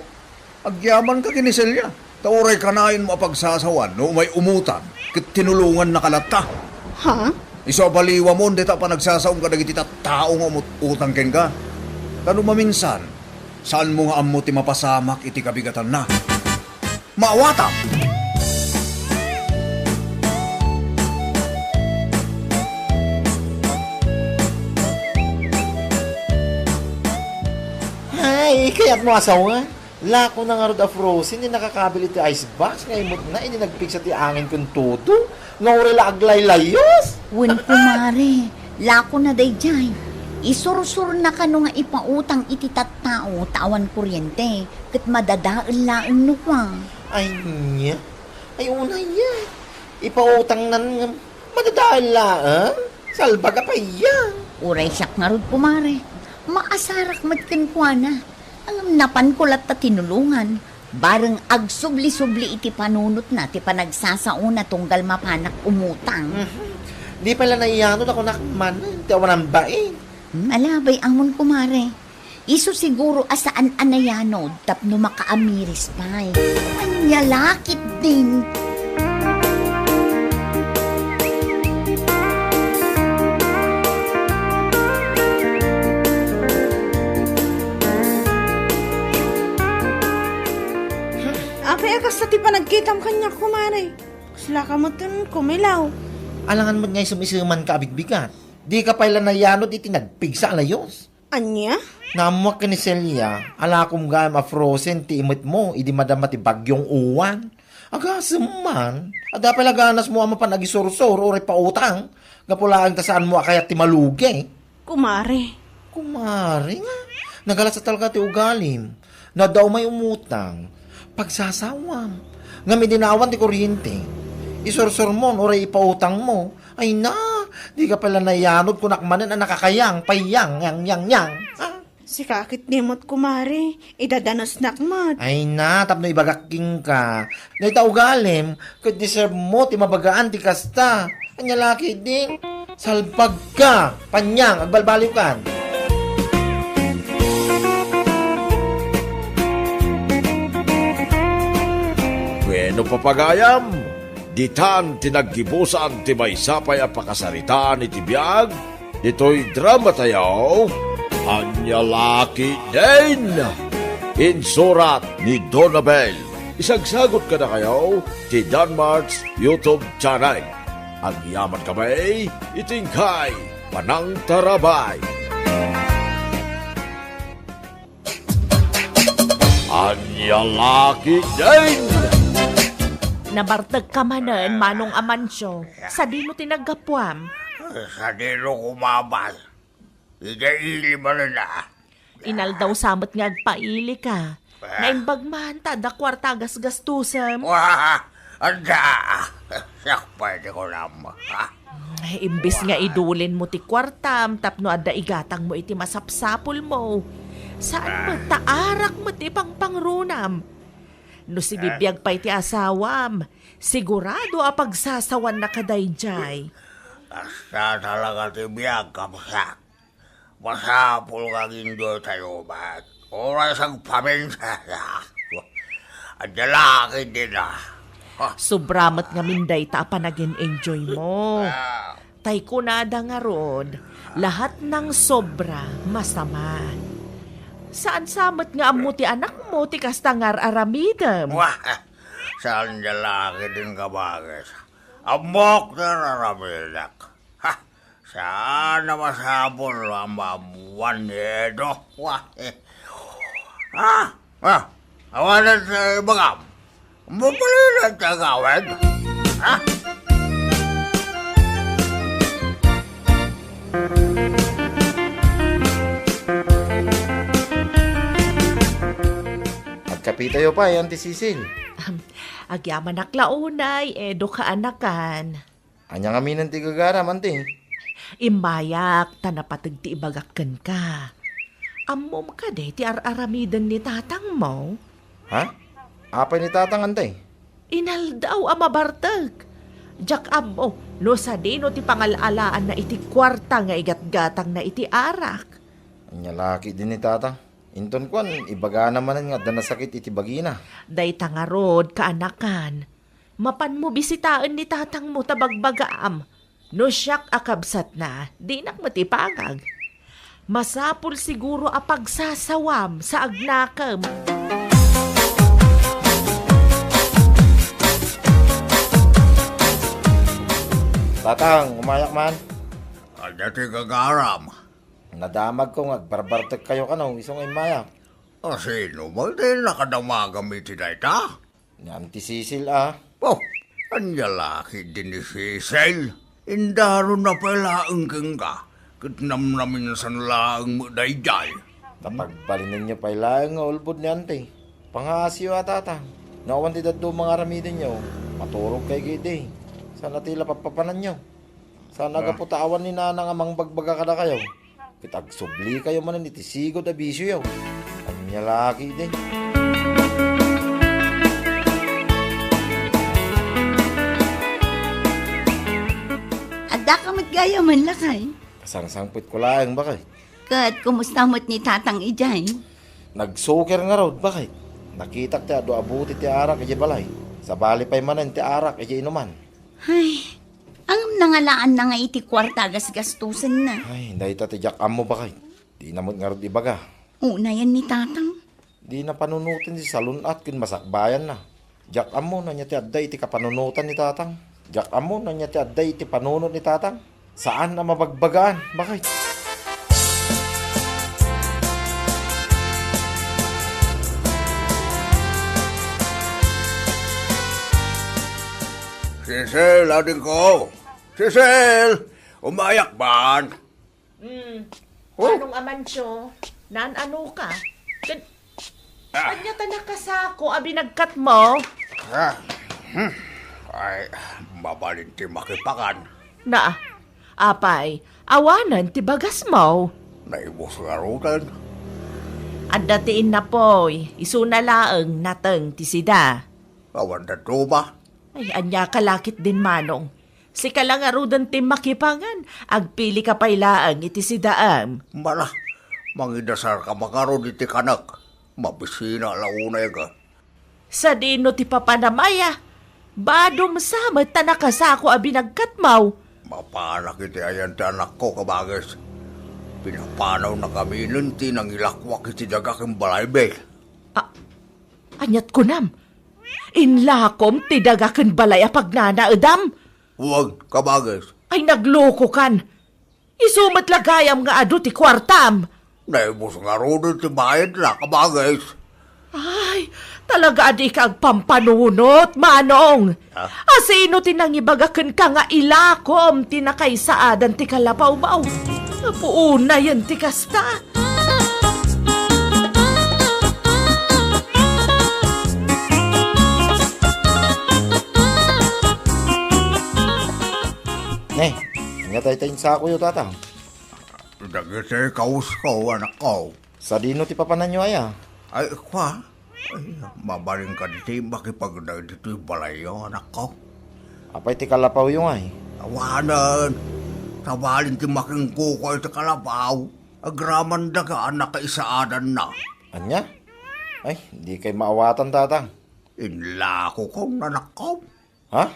Agyamanka ken ni Celia, ta uray kanayon mo a pagsasawan no umay umutang, ket tinulongannaka latta. Ha? Isu a baliwamon dayta a panagsasaom kadagiti tattao nga umut-utang kenka. Ta no maminsan, saanmo nga ammo ti mapasamak iti kabigatanna. Maawatam! Ay, kayatmo asawa? Lako na ngarud a frozen ti nakakabil iti ice box nga imutna idi nagpigsa ti angin ken tudo, nga uray la aglaylayos. Wen, kumare, lako na daydiay. Isursurna kano nga ipautang iti tattao ta awan kuryente, ket madadael laeng no kua. Ay, nia? Ay, unay, ya. Ipautangnan nga madadael laeng? Salbag a payag. Uray siak ngarud, kumare. Maasarak met kenkuana. Ngem napanko latta tinulongan. Bareng agsubli-subli iti panunotna ti panagsasaona tunggal mapanak umutang. Mhm. Di pay la nayanod a kunak manen ti awanan bain. Hmm, ala, bay-amon, kumare. Isu siguro a saan a nayanod tapno makaamiris pay. Ania la ketdin? Apay a kasta ti panagkitam kaniak, kumare? Kasla ka metten kumilaw. Alangan met nga isem-isemanka a bigbigat. Dika pay la nayanod iti nagpigsa a layos. Ania? Naammoak ken ni Celia, a lakom gayam a frozen ti imetmo idi madama ti Bagyong Uwan. Agasem man, adda pay la ganasmo a mapan agisursor uray pautang, gapu laeng ta saanmo a kayat ti malugi. Kumare. Kumare nga, nagalas a talaga ti ugalim. No adda umay umutang, pagsasawam. Ngem idi naawan ti kuryente, isursurmon uray ipautangmo. Ay na, dika pay la nayanod kunak manen a nakakayang, payang, yang, yang, yang. Ah. Sika ketdi met, kumare, idadanesnak met. Ay na, tapno ibagak kenka. Dayta ugalim, ket deserve mo ti mabagaan ti kasta. Ania la ketdin? Salbagka, panyang, agbalbaliwkan. Wenno, papagayam, ditan ti naggibusan ti maysa pay a pakasaritaan iti biag ditoy drama tayo, Ania La Ketdin. Insurat ni Donabel. Isagsagut kadakayo ti Danmart's YouTube channel. Agyaman kami iti inkay panangtarabay. Ania La Ketdin! Nabartekka manen, Manong Amancio. Sadino ti naggapuam? Sadino kumabal? Ida ili manen a. Inaldaw sa met nga agpailika. Naimbag man ta adda kuarta a gasgastusem. Wah! Adda! Siak pay ti kunam. Ha? Imbis nga idulin mo ti kuartam tapno adda igatang mo iti masapsapul mo, saan met ta arak met ti pangpangrunam. No sibibiag pay ti asawam, sigurado a pagsasawanna kadaydiay. Kasta talaga ti biag, kabsat. Masapul nga agin-enjoytayo met. Oras agpaminsaya. Adda La Ketdin a. Ha? Sobra met ngamin dayta a panagin-enjoy mo. Ah. Tay kunada ngarud, lahat ng sobra masama. Saan sa met nga ammo ti anak mo ti kasta nga ar-aramidem? Wah, saan dia La Ketdin, kabagis? Ammok ti ar-aramidek. Ha? Saan a masapul a maammuan ni Edo? Wah, eh. Ha? Ha? Awanan sa ibagam. Mapalinan ti agawid. Ha? Agkapitayo pay, Auntie Cecil. Agyamanak la unay, Edo, kaanakan. Ania ngamin ti gagaram, Auntie? Immayak ta napateg ti ibagak kenka. Ammom kadi ti ar-aramiden ni tatangmo? Ha? Apay ni tatang, Auntie? Inaldaw a mabartek. Diak ammo no sadino ti pangal-alaanna iti kuarta nga igatgatangna iti arak. Ania la ketdin ni tatang? Inton kuan, ibagana manen nga adda nasakit iti bagina. Dayta ngarud, kaanakan. Mapanmo bisitaen ni tatangmo ta bagbagaam. No siak a kabsatna, dinak met ipangag. Masapul siguro a pagsasawam sa agnakem. Tatang, umayak man. Adda ti gagaram. Nadamagko nga agbarbartek kayo kano, isu nga immayak. A, sino man ti nakadamagam iti dayta? Ni Auntie Cecil a. Oh, ania la ketdin ni Cecil? Indaronna pay laeng kenka, ket namnaminsan laeng met daydiay. Ta pagbalinenyo pay laeng nga ulbod ni Auntie. Pangaasiyo a, tatang. No awan ti dadduma nga aramidenyo, maturogkayo ketdi. Saan a ti la pappapananyo? Saan a gapu ta awan ni nanang a mangbagbaga kadakayo. Ket agsublikayo manen iti sigud a bisioyo. Ania la ketdi? Addaka met gayam, lakay? Kasangsangpetko laeng, bakay. Ket kumusta met ni tatang idiay? Nagsuker ngarud, bakay. Nakitak ti adu a buti ti arak idiay balay. Sabali pay manen ti arak idiay inuman. Ay, ngem nangalaanna nga iti kuarta a gasgastusenna. Ay, dayta ti diak ammo, bakay. Dina met ngarud ibaga. Unayen ni tatang. Dina panunoten ti salun-at ken masakbayanna. Diak ammo no ania ti adda iti kapanunotan ni tatang. Diak ammo no ania ti adda iti panunot ni tatang. Saan a mabagbagaan, bakay. Cecil, adingko! Cecil! Umayak man! Hmm. Oh? Manong Amancio, naan-ano ka? Kan-, Ah. Ania ta nakasako a binagkat mo? Ah. Hmm. Ay, mabalin ti makipangan. Na, apay, awanen ti bagas mo? Naibus ngaruden. Adda ti innapoy, isuna laeng nateng ti sida. Awan dadduma. Ay, ania ka la ketdin, manong? Sika la ngaruden ti makipangan, agpili ka pay laeng iti sidaem. Mala, mangidasar ka ngarud iti kanek. Mabisina la unay ka. Sadino ti papanam aya? Badom sa met ta nakasako a binagkatmaw. Mapanak iti ayan ti anakko, kabagis. Pinapanawna kaminen ti nangilakuak iti daga ken balay, Bel. A-, aniat kunam? Inlakom ti daga ken balay a pagnanaedam? Wen, kabagis. Ay, naglokokan. Isu met la gayam nga adu ti kuartam. Naibus ngaruden ti bayadna, kabagis. Ay, talaga a dika agpampanunot, Manong. Ah? Asino ti nangibaga kenka nga ilakom ti nakaisaadan ti kalapawmaw? Apo, unayen ti kasta. Ne, ania dayta insakoyo, Tatang? Dagiti kawusko, anakko. Sadino ti papananyo aya? Ay, kua. Ay, mabalin kadi ti makipagna ditoy balayyo, anakko. Apay ti kalapawyo ngay? Awanen. Sabali ti makingkuko iti kalapaw, agraman daga a nakaisaadanna. Ania? Ay, dikay maawatan, Tatang. Inlakokon, anakko. Ha?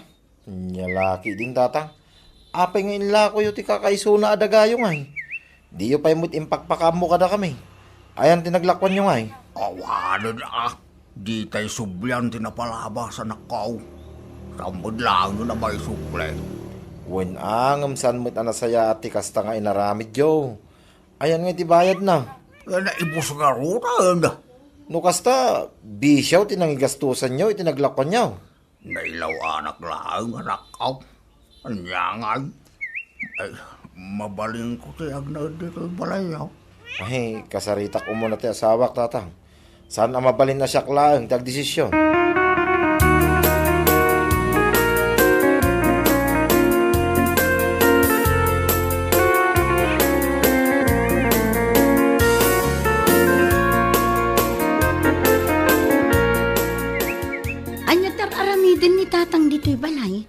Ania la ketdin, Tatang? Apay nga inlakoyo ti kakaisuna a dagayo ngay? Diyo pay met impakpakaammo kadakami. Ayan ti naglakuanyo ngay? Awanen a, ditay sublian ti napalabas, anakko. Saan met laeng a maisubli? Wen a, ngem saan met a nasayaat ti kasta nga inaramidyo? Ayan ngay ti bayadna. Nga naibus ngaruden. No kasta, bisiaw ti nangigastosanyo iti naglakuanyo. Nailaw-anak laeng, anakko. Ania ngay? Ay, mabalinko ti agnaed ditoy balayyo. Ay, kasaritak umuna ti asawak, Tatang. Saan a mabalin a siak laeng ti agdesisyon. Ania ti ar-aramiden ni Tatang ditoy balay?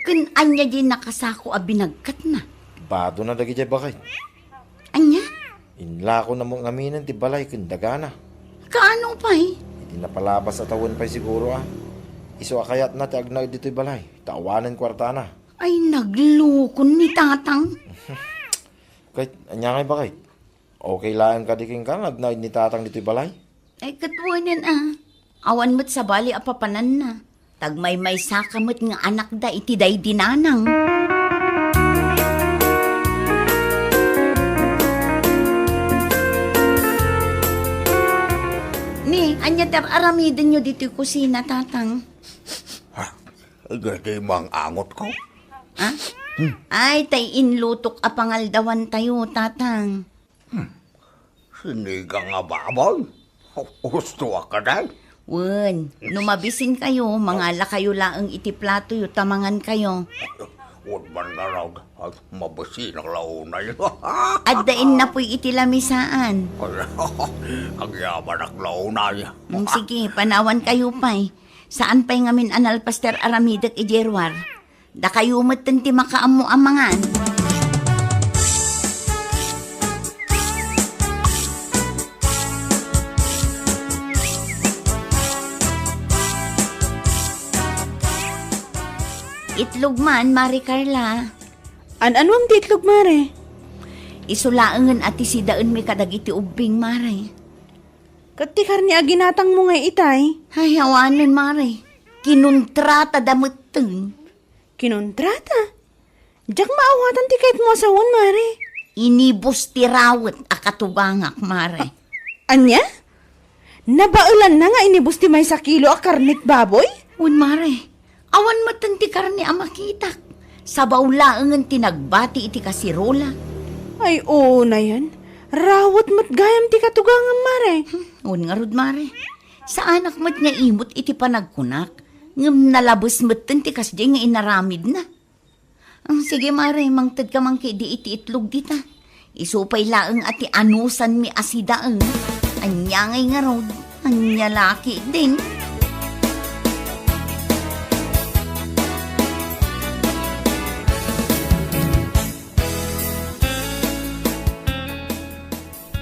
Ken ania diay nakasako a binagkatna? Badona dagidiay baket. Ania? Inlakona met ngaminen ti balay ken dagana. Kaano pay? Iti napalabas a tawen pay siguro a. Isu a kayatna ti agnaed ditoy balay, ta awanen kuartana. Ay, naglukon ni Tatang. Ket ania ngay baket? Okay laeng kadi kenka nga agnaed ni Tatang ditoy balay? Ay, ket wen a. Awan met sabali a papananna. Tagmaymaysaka met nga anakda iti daydi nanang. Ni, ania ti ar-aramidenyo ditoy kusina, Tatang? Ha? Dagiti mang-angotko. Ha? Ay, tay inlutok a pangaldawantayo, Tatang. Hmm. Sinigang a baboy? Usto a kaday? Wen, no mabisinkayo, mangalakayo laeng iti platoyo ta mangankayo. Wen man ngarud, ay, mabisinak la unay. Adda innapoy iti lamisaan. Agyamanak la unay. Mm, sige, panawankayo pay. Saan pay ngamin a nalpas ti ar-aramidek idiay ruar? Dakayo metten ti makaammo a mangan. Itlog man, Mare Carla. An-anuam ti itlog, Mare? Isu laengen a ti sidaenmi kadagiti ubbing, Mare. Ket ti karne a ginatangmo ngay itay? Ay, awanen, Mare. Kinuntrata da metten. Kinuntrata? Diak maawatan ti kayatmo a sawen, Mare. Inibus ti rawet a katugangak, Mare. Ania? Nabaelanna nga inibus ti maysa kilo a karne ti baboy? Wen, Mare. Awan metten ti karne a makitak. Sabaw laengen ti nagbati iti kasirola. Ay, unayen. Rawet met gayam ti katugangam, Mare. Hmm, wen ngarud, Mare. Saanak met nga imot iti panagkunak, ngem nalabes metten ti kasdiay nga inaramidna. Ah, sige, Mare, mangtedka man ketdi iti itlog dita. Isu pay laeng a ti anusanmi a sidaen. Ania ngay ngarud? Ania la ketdin?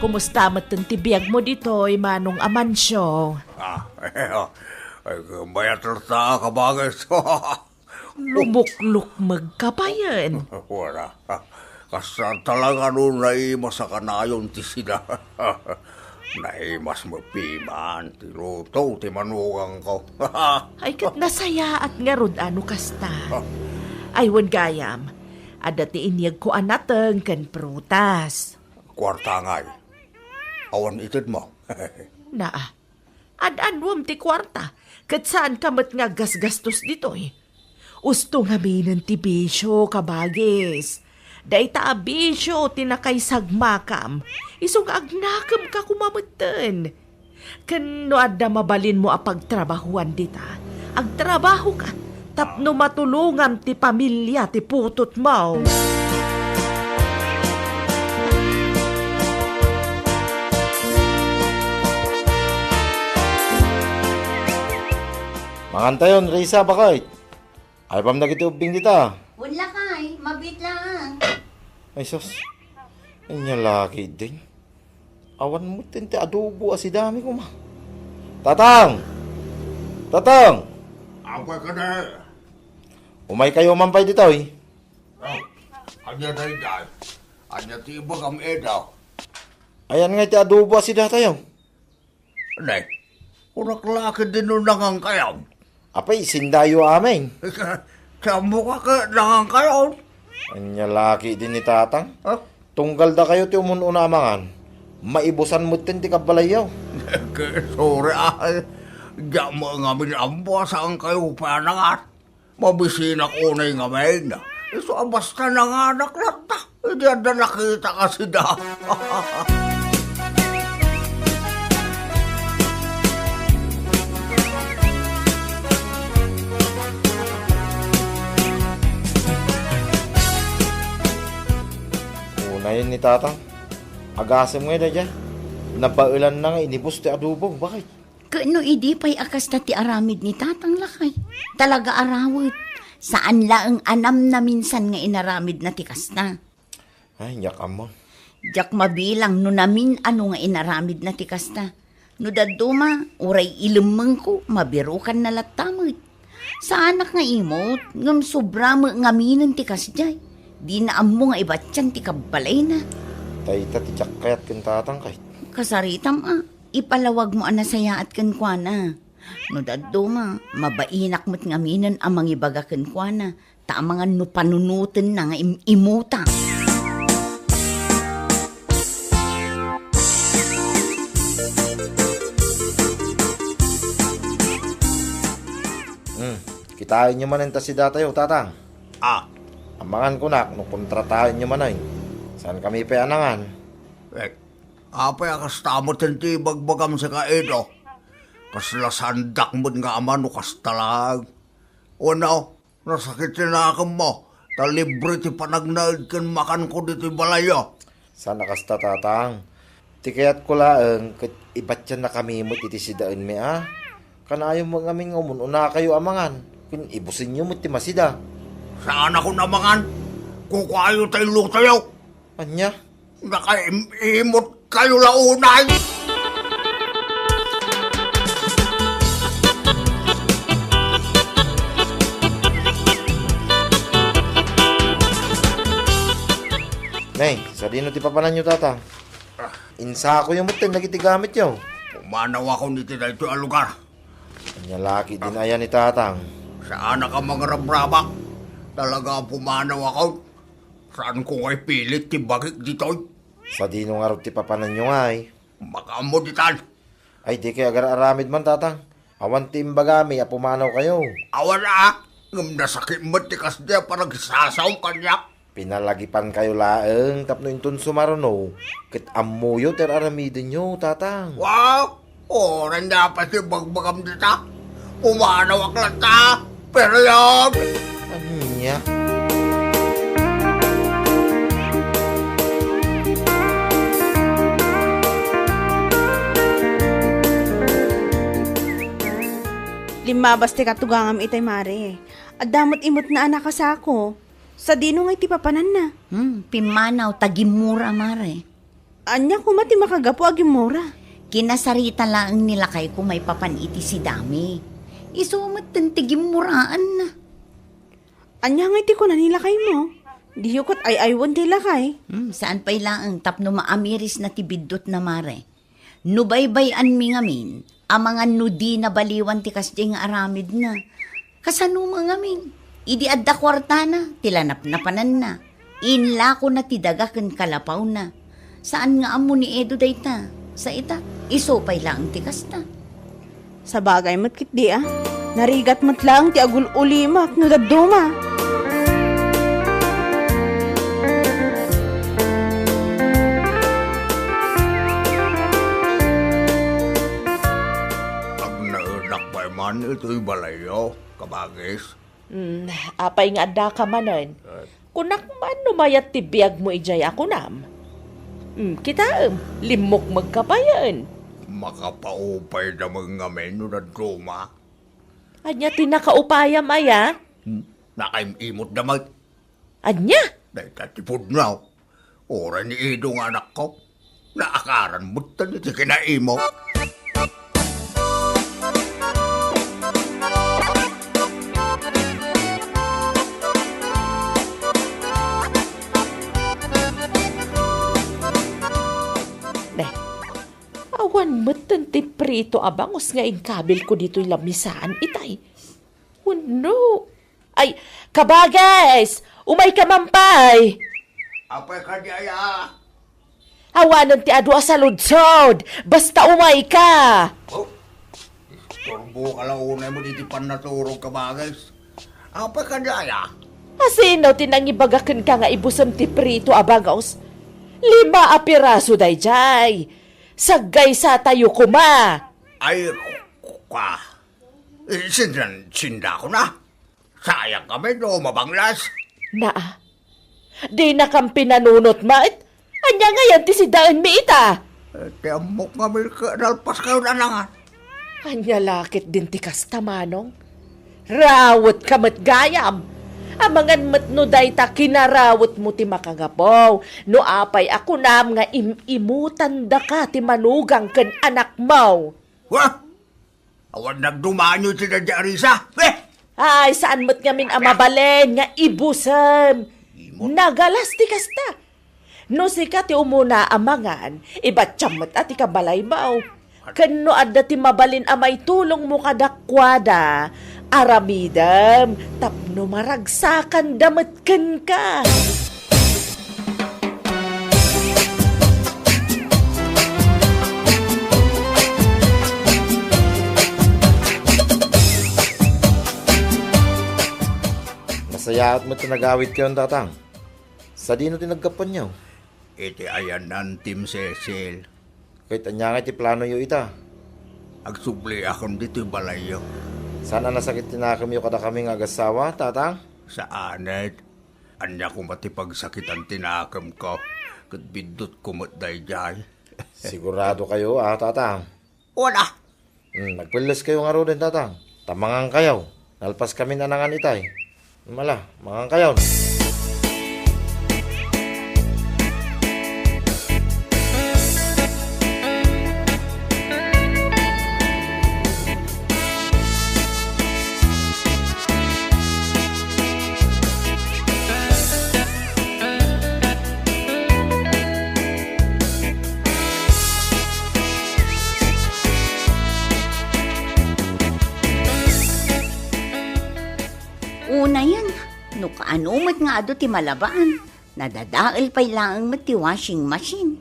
Kumusta metten ti biagmo ditoy, Manong Amancio? Ah, Ay, mayat latta, kabagis. Lumuklukmeg ka payen. Wala. Kasla talaga no naimas a kanayon ti sida. Naimas met piman ti luto ti manugangko. Ay, ket nasayaat ngarud a no kasta. Ay, wen gayam, adda ti inyegko a nateng ken prutas. Kuarta ngay. Awan itedmo. Naa, ad-anuem ti kuarta, ket saanka met nga aggasgastos ditoy. Usto ngaminen ti bisio, kabagis. Dayta a bisio ti nakaisagmakam, isu nga agnakemka koma metten. Ken no adda mabalinmo a pagtrabahuan dita, agtrabahoka tapno matulongam ti pamilia ti putotmo. Mangantayon, Risa, baket. Ay, pam dagiti ubbing dita. Wen lakay, mabiit laeng. Ay, sus. Ania la ketdin. Awan metten ti adobo a sidami koma. Tatang! Tatang! Apay kadi? Umaykayo man pay ditoy. Oh, ania daydiay? Ania ti ibagam, Edo? Ayan nga iti adobo a sidatayo. Ne, kunak la ketdin no nangankayon. Apay, sindayo amin. Ti ammoka ket nangankayon. Ania la ketdin ni Tatang? Ha? Tunggal dakayo ti umun-una a mangan. Maibusan metten ti kabbalayyo. Ket sorry, ay. Diak met ngamin ammo a saankayo pay a nangan. Mabisinak unay ngamin. Isu a basta nanganak latta, idi adda nakita a sida. Unayen ni Tatang. Agasem ngay daydiay. Nabaelanna nga inibus ti adobo. Bakit? Ket no idi pay a kasta ti aramid ni Tatang, lakay, talaga a rawet. Saan laeng a namnaminsan nga inaramidna ti kasta. Ay, diak ammo. Diak mabilang no namin-ano nga inaramidna ti kasta. No dadduma, uray ilemmengko, mabirukanna latta met. Saanak nga imut, ngem sobra met ngaminen ti kasdiay. Dina ammo nga ibatian ti kabbalayna. Dayta ti diak kayat ken Tatang, kay. Kasaritam a, ipalawagmo a nasayaat kenkuana. No dadduma, mabainak met ngaminen a mangibaga kenkuana, ta amangan no panunotenna nga im-imuta. Hmm, kitaenyo manen ta sidatayo, Tatang. Ah. Amangan kunak no kontrataenyo manen. Saan kami pay a nangan? Eh, apay a kasta met ti ibagbagam sika, Edo? Kasla saandak met nga ama no kasta laeng. Wenno, nasakit ti nakemmo, ta libre ti panagnaed ken makanko ditoy balayyo. Saan a kasta, Tatang. Ti kayatko laeng ket ibatiannakami met iti sidaenmi a. Kanayon met ngamin nga umun-unakayo a mangan, ken ibusenyo met ti masida. Saanakon a mangan. Kukuayo ta ilutoyo. Ania? Nakaim-imot kayo la unay! Nay, sadino ti papananyo, Tatang? Ah. Insakoyo metten dagiti gamityo. Pumanawakon iti daytoy a lugar. Ania la ketdin aya ni Tatang? Saanak a mangrabrabak. Talaga a pumanawakon. Saanko nga ipilit ti bagik ditoy. Sadino ngarud ti papananyo ngay? Makaammo ditan. Ay, dikay agar-aramid man, Tatang. Awan ti imbagami a pumanawkayo. Awan a, ngem nasakit met ti kasdi a panagsasaom kaniak. Pinalagipankayo laeng tapno inton sumaruno, ket ammoyo ti ar-aramidenyo, Tatang. Wow! Uray apay ti ibagbagam dita? Pumanawak latta! Period! Ania? Limmabas ti katugangam itay, Mare. Adda met imutna a nakasako. Sadino ngay ti papananna? Hmm, pimmanaw ta gimmura, Mare. Ania koma ti makagapu a gimmura? Kinasarita laeng ni lakayko maipapan iti sidami. Isu met ti gimmuraenna. Ania ngay ti kuna ni lakaymo? Diyo ket ay-aywen ti lakay? Hmm, saan pay laeng tapno maamirisna ti biddutna, mare. No baybay-anmi ngamin, amangan no dina baliwan ti kasdiay nga aramidna. Kasano met ngamin? Idi adda kuartana, ti lanapnapananna. Inlakona ti daga ken kalapawna. Saan nga ammo ni Edo dayta. Sa ita, isu pay laeng ti kasta. Sabagay met ketdi a. Narigat met laeng ti agul-ulimek no dadduma. Agnaedak pay man itoy balayyo, kabagis. Hmm, apay nga addaka manen? Eh. Kunak man no mayat ti biagmo idiay a kunam. Hmm, kitaem, limmukmegka payen. Makapaupayda met ngamin no dadduma. Ania ti nakaupayam aya? Hmm, nakaim-imotda met. Ania? Dayta ti pudno. Uray ni Edo nga anakko, naakaran met iti kinaimo. Ne, awan met ti prito a bangus nga inkabilko ditoy lamisaan itay. Wenno, ay, kabagis! Umayka man pay! Apay kadi aya? Awanen ti adu a saludsod! Basta umayka! Oh, isturboka la unay mo diti pannaturog, kabagis. Apay kadi aya? Asino ti nangibaga kenka nga ibusem ti prito a bangus? Lima a piraso daydiay. Saggaysatayo koma. Ay, ku-, ku-, ka. Eh, sindan-, sindakona. Sayang kami no mabanglas. Naa, dinakam pinanunot met? Ania ngayen ti sidaenmi ita? Eh, ti ammok nga milka, nalpas kayo nanangan. Ania la ketdin ti kasta, manong? Rawetka met gayam. Amangan met no dayta kinarawetmo ti makagapu, no apay a kunam nga im-imutandaka ti manugang ken anakmo. Wah! Awan nagdumaanyo ti dadya a risa. Eh! Ay, saan met ngamin a mabalin nga ibusem? Imot. Nagalas ti kasta. No sika ti umuna a mangan, ibatiam met a ti kabalaymo. Ken no adda ti mabalin a maitulongmo kadakuada, aramidem tapno maragsakanda met kenka. Nasayaat met ti nagawidkayon, Tatang. Sadino ti naggapuanyo? Iti ayanna ni Tim Cecil. Ket ania ngay ti planoyo ita? Agsubliakon ditoy balayyo. Saan a nasakit ti nakemyo kadakami nga agassawa, Tatang? Saanen. Ania koma ti pagsakitan ti nakemko, ket biddutko met daydiay. Sigurado kayo, a, Tatang? Wala. Hmm, agpelles kayo ngaruden, Tatang. Ta mangan kayo. Nalpas kami nanangan itay. Mala, mangan kayo. Unayen, no kaano met nga adu ti malabaan, nadadael pay laeng met ti washing machine.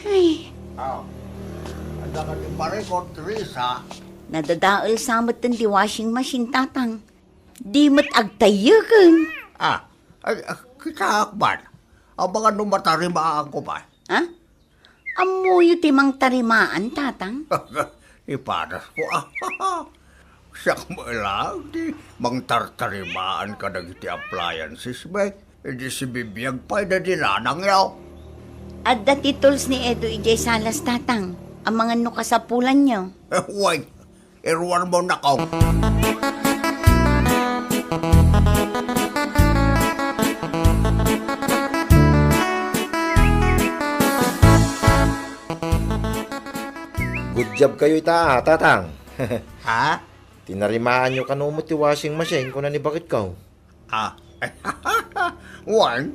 Ay. Ah, adda ka ti parikot, Teresa? Nadadael sa met ti washing machine, Tatang. Di met agtayyeken. Ah, ay, ah, kitaak man. Amangan no matarimaanko pay. Ha? Ammoyo ti mangtarimaan, Tatang? Ipadas ko, ah. Siak met laeng ti mangtartarimaan kadagiti appliances, bay. Idi sibibiag pay daydi nanangyo. Adda ti tools ni Edo idiay salas, Tatang. Amangan no kasapulanyo. Way, iruarmo, nako. Good job kayo ita, Tatang. Ha? Tinarimaanyo kano met ti washing machine, kuna ni baketko. Ah. Wen,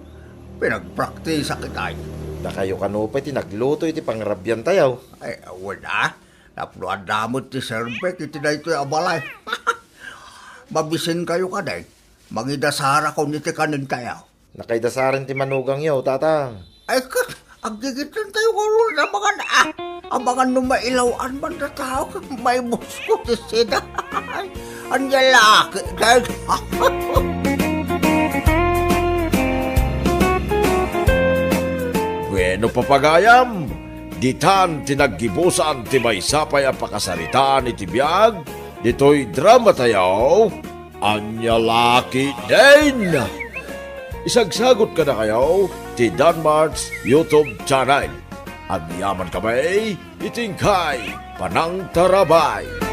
pinagpraktisak itay. Dakayo kano pay ti nagluto iti pangrabiantayo. Ay, wen a. Napno adda met ti serbek iti daytoy a balay. Mabisinkayo kadi. Mangidasarakon iti kanintayo. Nakaidasaren ti manugangyo, Tatang. Ay, ket, aggigitantayo nga ulo na mangan, ah. Amangan no mailaw-an man datayo, maibusko ti sida. Ania la, ket, Bueno, papagayam, ditan ti naggibusan ti maysa pay a pakasaritaan iti biag ditoy dramatayo, Ania la ketdin. Isagsagot kadakayo ti Danmart's YouTube channel. Agyamankami iti inkay panangtarabay.